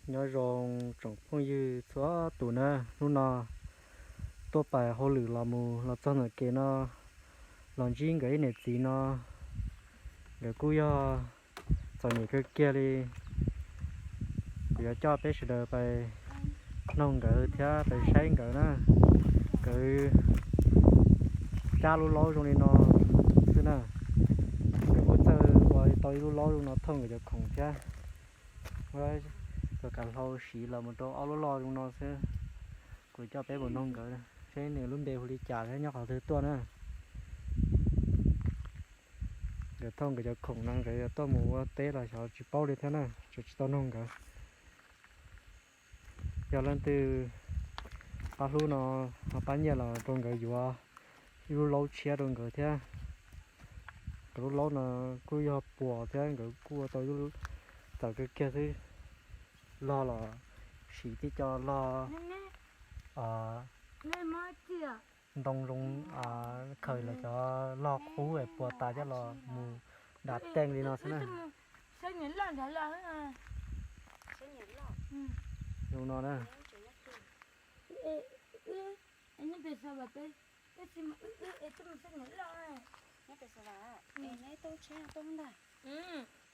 Nyob zoo tsoom phooj ywg txhua tus na, hnub no tuaj pais hauj lwm los mus los txog ntawm kev no, los ntsib nkawd ib niam txiv no, nkawd kuj yog txom nyem kawg kiag li. Kuv yuav coj peb sawv daws pais noog nkawd thiab pais saib nkawd na, nkawd cab lub laub zoo li no xwb na. Nkawd kuj txawj ua tau ib lub laub zoo no thauj nkawd cov khoom thiab. Nkawd kav hlau siv los mus rau ob lub loj zoo no xwb. Kuv coj peb mus noog nkawd seb nws lub npe hu li cas thiab nyob qhov twg tuaj na. Nkawd thauj nkawd cov khoom no nkawd yuav tuaj mus ua teb los xyov tsis paub li thiab na, tseem tsis tau noog nkawd. Yog leej twg pab hlub no ho pab nyiaj los rau nkawd yuav ib lub laub tshiab rau nkawd thiab. Nkawd lub laub no kuj yog puas thiab nkawd kuj ua tau txawv kawg kiag xwb. Log los siv tib co log ntoo zoo, khaws los cov log qub puas tas coj los mus dam teej li no xwb na. Zoo no na.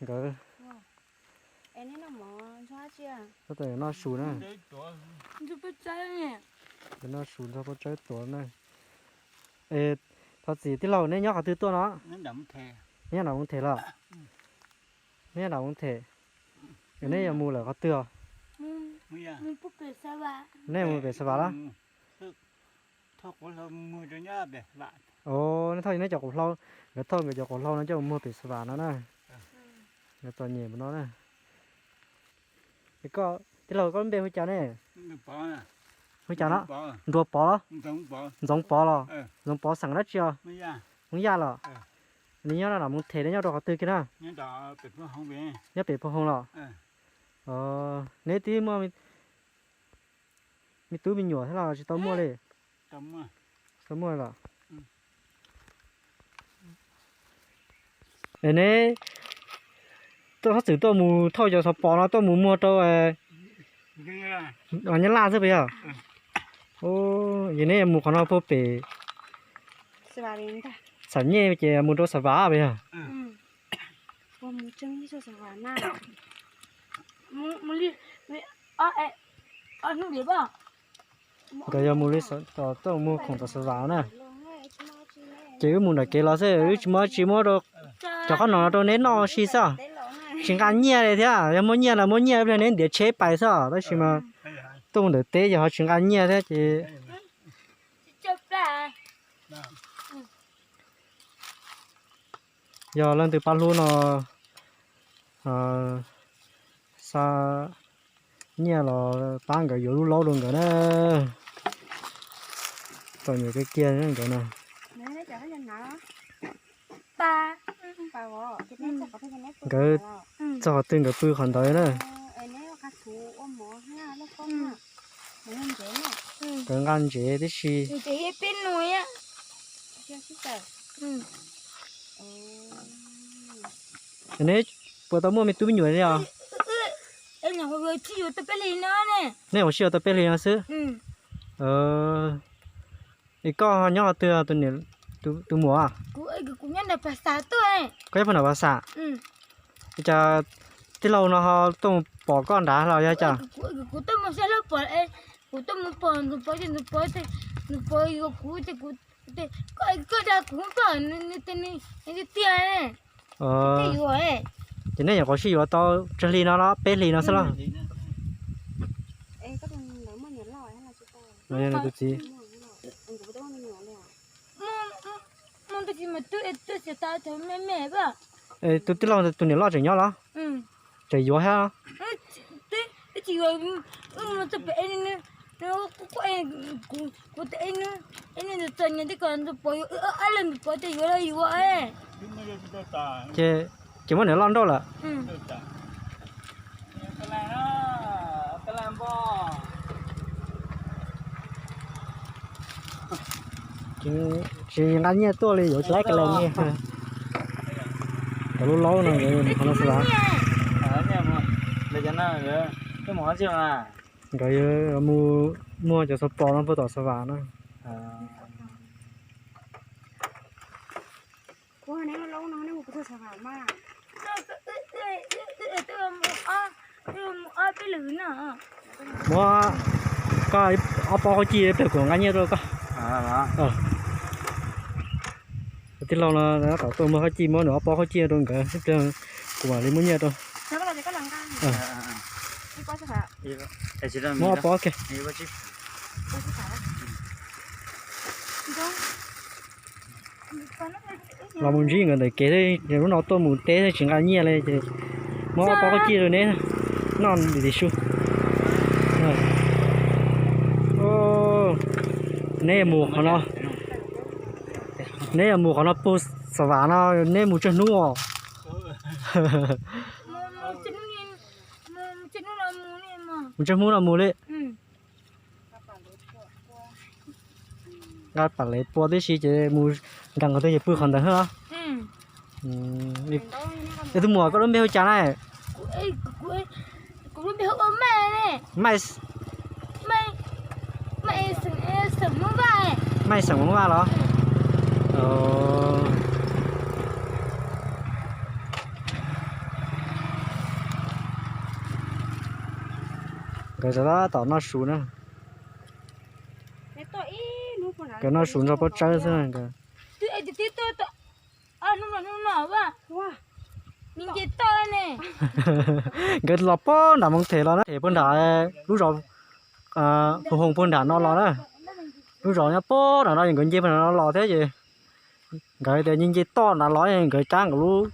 Nkawd tab tom noj su na. Noj su nrog paj tsawb tuav na. Es thov txim tij laug, neb nyob qhov twg tuaj no? Neb nyob Nam Moos Them los? Neb nyob Nam Moos Them, es neb yuav mus lawm qhov twg os? Neb mus pem Xav Vam los? Os, neb thauj neb cov quav hlau, nkawd thauj nkawd cov quav hlau no coj mus muag pem Xav Vam no na. Nkawd txom nyem no na. Tij laug, koj lub npe hu cas ne? Hu cas no? Nruas Pov los? Ntxoov Pov los? Ntxoov Pov xeem dab tsi os? Hmoob Yaj los? Neb nyob Nam Moos Them, neb nyob rau qhov twg kiag na? Nyob pem Phu Hoo los? Neb twb muaj me tub me nyuam thiab los tsis tau muaj li? Tau muaj los? Es neb tuaj txhob txwm tuaj mus thauj cov Xov Pov no tuaj mus muag rau Nyab Laj xwb puas yog? Yog neb yuav mus qhov no puag pem Xam Nyej ces mus rau Xav Vam puas yog? Nkawd yog mus li tuaj muag khoom tom Xav Vam na. Ces wb mus nram kev los xwb, wb tsis muaj dab tsi muab rau cov qhob noom no rau neb noj si xwb. Tsis nqa nyiaj li thiab, yog muaj nyiaj los muab nyiaj, ib pliag neb ntiav tsheb pais xwb, tab sis mas tuaj mus ntawm teb ces ho tsis nqa nyiaj thiab ces yog leej twg pab hlub no xa nyiaj los pab nkawd yuav lub laub rau nkawd na. Txom nyem kawg kiag nkawd no. Nkawd txog qhov twg nkawd pw qhov ntawd na. Nkawd nqa ntsev tib si. Neb puas tau muaj me tub me nyuam li os? Neb ua si yuav tau peb hlis no xwb. Es koj nyob qhov twg, tus muam? Koj nyob puag nram Pas Xam. Cas tij laug no ho tuaj mus pom koj nrad los yog cas? Kuv tuaj mus saib hluas pom, kuv tuaj mus pom tus pom ces tus pom, tus pom yuav kuv ces kuv, koj dag kuv pom nws tiag tiag. Ces nej nyuam qhuav sib yuav tau tsawg hli no los? Peb hlis no xwb los? Tus txiv, tus tij laug tus niam loj tseem nyob los? Tseem yuav thiab? Ces, ces muab niam loj nrauj lawm. Tsis nqa nyiaj tuaj li, yuav tsis laib ka le nyiaj. Cov lub laub no, qhov no xwb las. Nkawd yuav mus muag cov xov pos no puag tom Xav Vam na. Muab koj ob pob khaub cij ib pliag kuv nqa nyiaj rau koj. Tij laug no tab tom tuaj muag khaub cij, muab nws ob pob khaub cij rau nkawd ib pliag kuv mam li muab nyiaj rau. Muab ob pob kiag. Los mus ntsib nkawd ntawm kev thiab, lub no tuaj mus teb thiab tsis nqa nyiaj li ces muab ob pob khaub cij rau neb noj dim dim su. Neb mus qhov no, neb yuav mus qhov no puag Xav Vam no, neb mus tsawg hnub os? Mus tsawg hnub no mus li? Nqa pam lev pua tib si ces mus nrog nkawd twb yog pw qhov ntawd os. Tus muam, koj lub npe hu cas na? Maiv, Maiv xeem Hmoob Vaj los? Nkawd tab tom noj su na. Nkawd noj su nrog pob tsawb xwb na nkawd. Nkawd los puag nram Moos Them los na, them puag nram lub zos Phu Hoos puag nram no los na. Lub zos nyob puag nram no, nkawd nce puag nram no los thiab ces nkawd tias nce nce toj nrad los, nkawd cab nkawd lub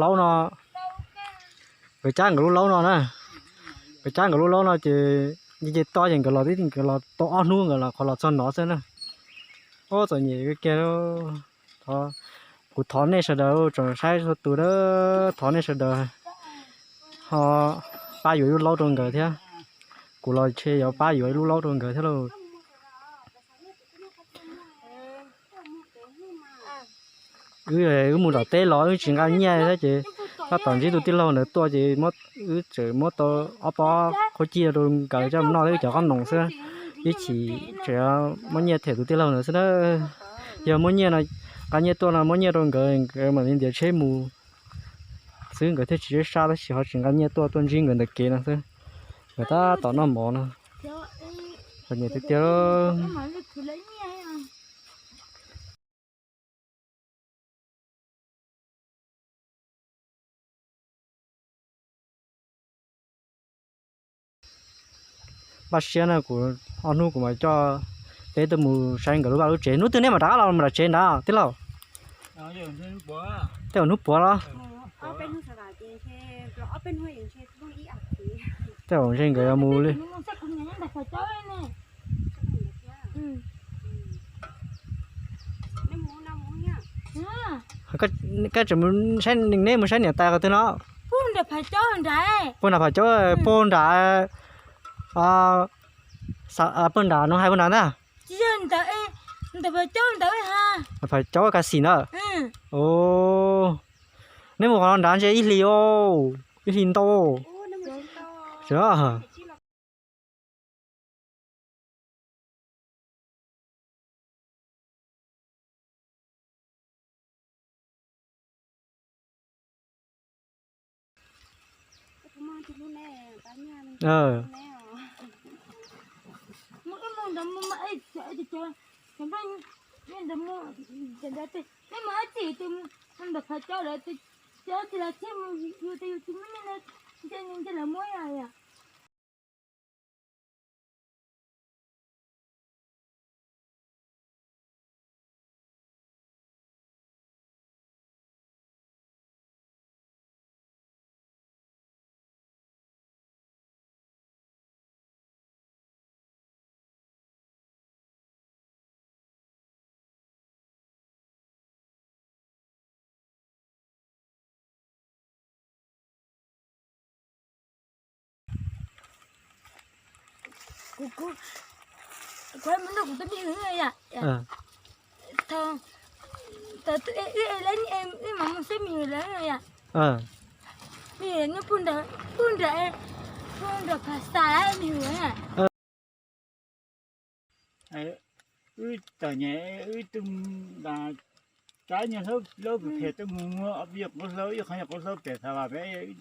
laub no, nkawd cab nkawd lub laub no na. Nkawd cab nkawd lub laub no ces nce nce toj ces nkawd los tib, nkawd los tau ob hnub nkawd los qhov los txog no xwb na. Ub, txom nyem kiag. Kuv thov nej sawv daws tsoom saib txhua tus, thov nej sawv daws ho pab yuav ib lub laub rau nkawd thiab. Kuv los ntshe yuav pab yuav ib lub laub rau nkawd thiab lauj. Wb, wb mus tom teb los wb tsis nqa nyiaj thiab ces tab tom ntsib tus tij laug ntawd tuaj ces wb tseem muab tau ob pob khaub cij rau nkawd coj mus noj thiab cov qhob noom xwb. Ib chim tseem muab nyiaj them tus tij laug ntawd xwb na. Yog muaj nyiaj no, nqa nyiaj tuaj no muab nyiaj rau nkawd, nkawd mam li ntiav tsheb mus xwb, nkawd thiaj tsis sab sab tab sis ho tsis nqa nyiaj tuaj, tuaj ntsib nkawd ntawm kev no xwb. Nkawd tab tom noj mov no. Txom nyem tiag tiag. Npaj siab na, kuv ob hnub kuv mam coj peb tuaj mus saib nkawd lub vaj lub tsev. Hnub twg nej mam rov qab los mus nram tsev nrad tij laug? Tej zaum hnub puav los? Tej zaum ntshe nkawd yuav mus li. Koj tseem saib, neb mus saib niam tais qhov twg no? Puag nram Phav Caub, puag nram, puag nram no hais puag nram ntag. Phav Caub kas xim ntawd. Neb mus qhov no nrad ntshe ib hlis, ib hlis ntau. Kuv, kuv, kuv mus nrog kuv tus me hwm yom. Thaum, thaum twb ib, ib, ib mam mus saib me hwm lawm yom. Me hwm nyob puag nram, puag nram, Wb txom nyem, wb tus nrab nyuag hlaub phem tuaj mus muag ob peb yam qauv hlau, ib qho yam qauv hlau pem Xav Vam pem.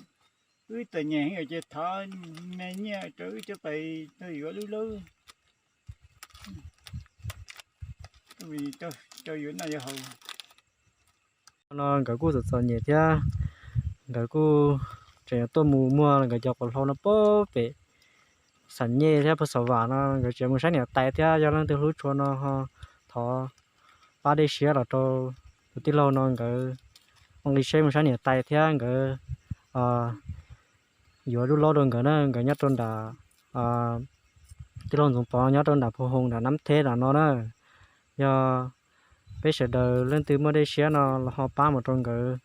Wb txom nyem heev ces thov me nyiaj rau wb cov pais tau yuav lub laub rau yuav noj yuav haus. No nkawd kuj txom txom nyem thiab, nkawd kuj tseem tuaj mus muag nkawd cov qauv hlau no puag pem Xam Nyej thiab puag Xav Vam no, nkawd tseem mus saib niam tais thiab. Yog leej twg hlub tshua no ho thov pab dej siab los rau tus tij laug no, nkawd ua nqi seb mus saib niam tais thiab nkawd yuav lub laub rau nkawd na. Nkawd nyob rau nram, tij laug Ntxoov Pov nyob rau nram Phu Hoos nram Nab Theb nram no na. Yog peb sawv daws leej twg muaj dej siab no los ho pab mus rau nkawd,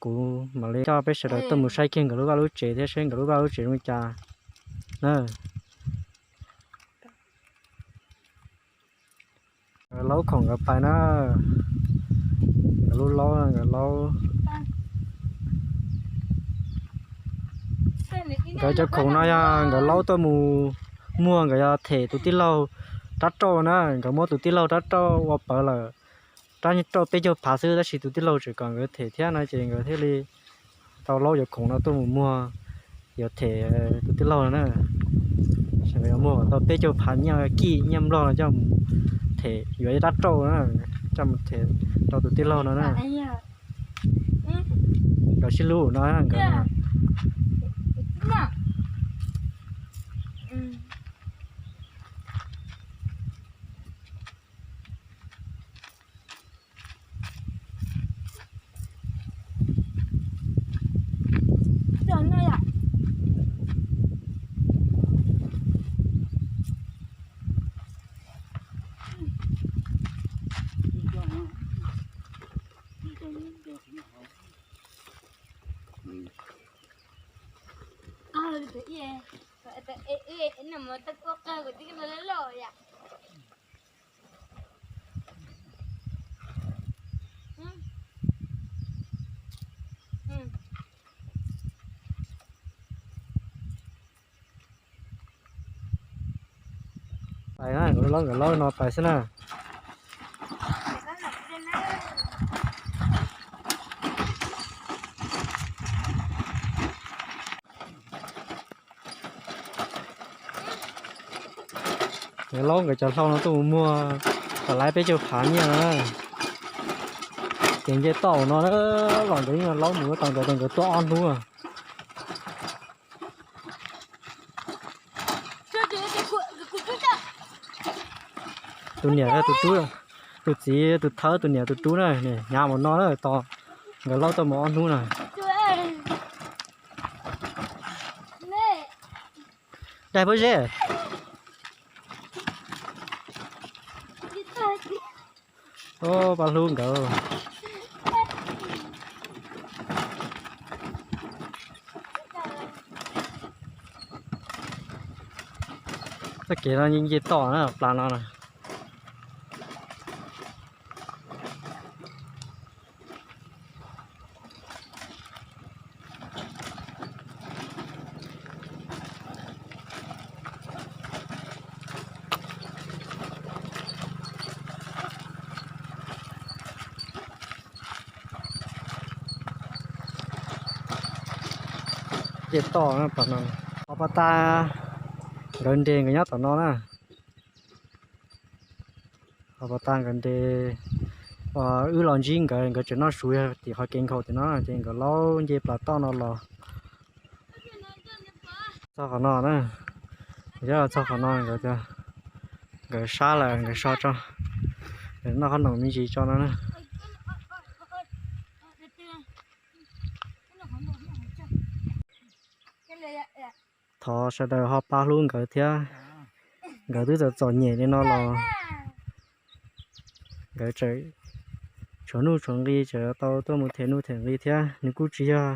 kuv mam li coj peb sawv daws tuaj mus saib kiag nkawd lub vaj lub tsev thiab seb nkawd lub vaj lub tsev zoo li cas na. Nkawd laub khoom nkawd pais na, nkawd lub laub, nkawd laub. Nkawd cov khoom no yog nkawd laub tuaj mus muag, nkawd yog them tus tij laug rab rauj na, nkawd muab tus tij laug rab rauj ua pawv lawm, rab rauj peb caug phav xwb tab sis tus tij laug tseem kom nkawd them thiab no ces nkawd thiaj li tau laub cov khoom no tuaj mus muag, yuav them tus tij laug no na. Nkawd yuav muag kom tau peb caug phav nyiaj kij nyiaj nplog no coj mus them, yuav ib rab rauj na, coj mus them rau tus tij laug no na. Nkawd sib hlub no nkawd. Pais na, nkawd laub, nkawd laub no pais xwb na. Nkawd laub nkawd cov hlau no tuaj mus muag, kom lawv peb caug phav nyiaj no na. Ces nce toj no na, los nkawd yeej laub mus tau ntawd, nkawd tuaj ob hnub. Tus niam tus tub, tus txiv tus thawb, tus niam tus tub na, hnyav mus no na, tos nkawd laub tau mus ob hnub na. Daig pob zeb. Pab hlub nkawd. Txoj kev no nce toj na, plas no na. Nce toj no, ho pas tas nkawd nres nkawd nyob tom no na. Ho pas tas nkawd nres, wb los ntsib nkawd, nkawd tseem noj su tim qhov kev nkhaus tim no ces nkawd laub nce plas toj no los txog qhov no na. Yog txog qhov no nkawd, nkawd sab lawm nkawd so tso, noj qhob noom me ntsis tso no na. Thov sawv daws ho pab hlub nkawd thiab. Nkawd twb txom txom nyem li no los nkawd tseem tshuav nuj tshuav nqi, tseem tau tuaj mus them nuj them nqi thiab. Nws kuj tsis yog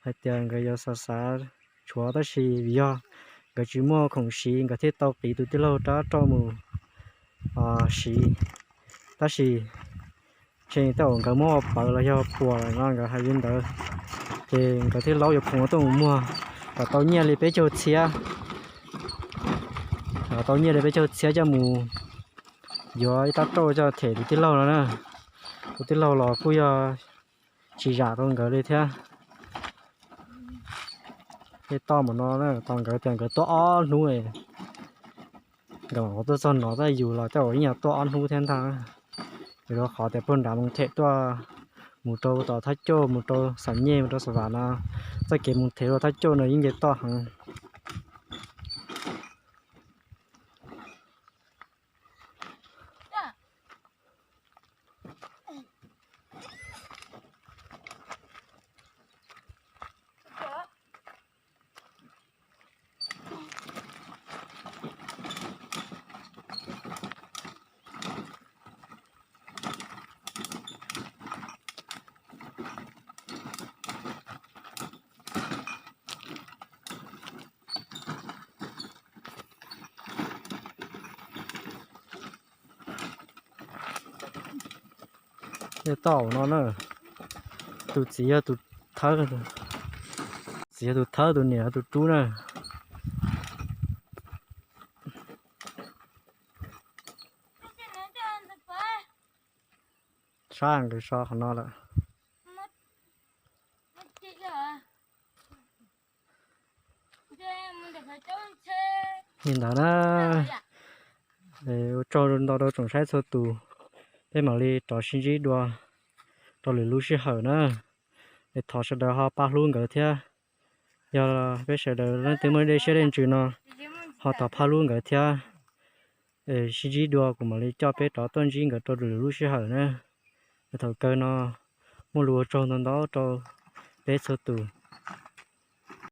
hais tias nkawd yuav xav xav tshuav, tab sis vim yog nkawd tsis muaj khoom siv nkawd thiaj tau qiv tus tij laug rab rauj mus siv. Tab sis tseem tej zaum nkawd muab ua pawv los yog puas lawm no nkawd hais li ntawd, ces nkawd thiaj laub yuav khoom tuaj mus muag. kom tau nyiaj li peb caug txhiab, kom tau nyiaj li peb caug txhiab coj mus yuav ib rab rauj coj them tus tij laug no na. Tus tij laug los kuj yog tsis zam rau nkawd li thiab. Tej toj mus no na, tos nkawd tias nkawd tuaj ob hnub, nkawd mam tuaj txog no, tab yus los coj ua ib nyuag tuaj ob hnub thiab ntag. Vim rau qhov tias puag nrad mus them tuaj, mus rau tom Thab Cauj, mus rau Xam Nyej, mus rau Xa Vam no, txoj kev mus them rau Thab Cauj no yeej nce toj heev. Tej toj no na, tus txiv yog tus thawb, txiv yog tus thawb, tus niam yog tus rub na. Sab nkawd so qhov no lawm. Li ntawd na, ua tsaug ntau rau tsoom saib txhua tus, peb mam li rov sib ntsib dua rau lwm lub sij hawm na. Es thov sawv daws ho pab hlub nkawd thiab. Yog peb sawv daws leej twg muaj dej siab dej ntsws no, ho thov pab hlub nkawd thiab. Sib ntsib dua kuv mam li coj peb rov tuaj ntsib nkawd rau lwm lub sij hawm na. Thaum kawg no muaj lus ua tsaug ntau ntau rau peb txhua tus.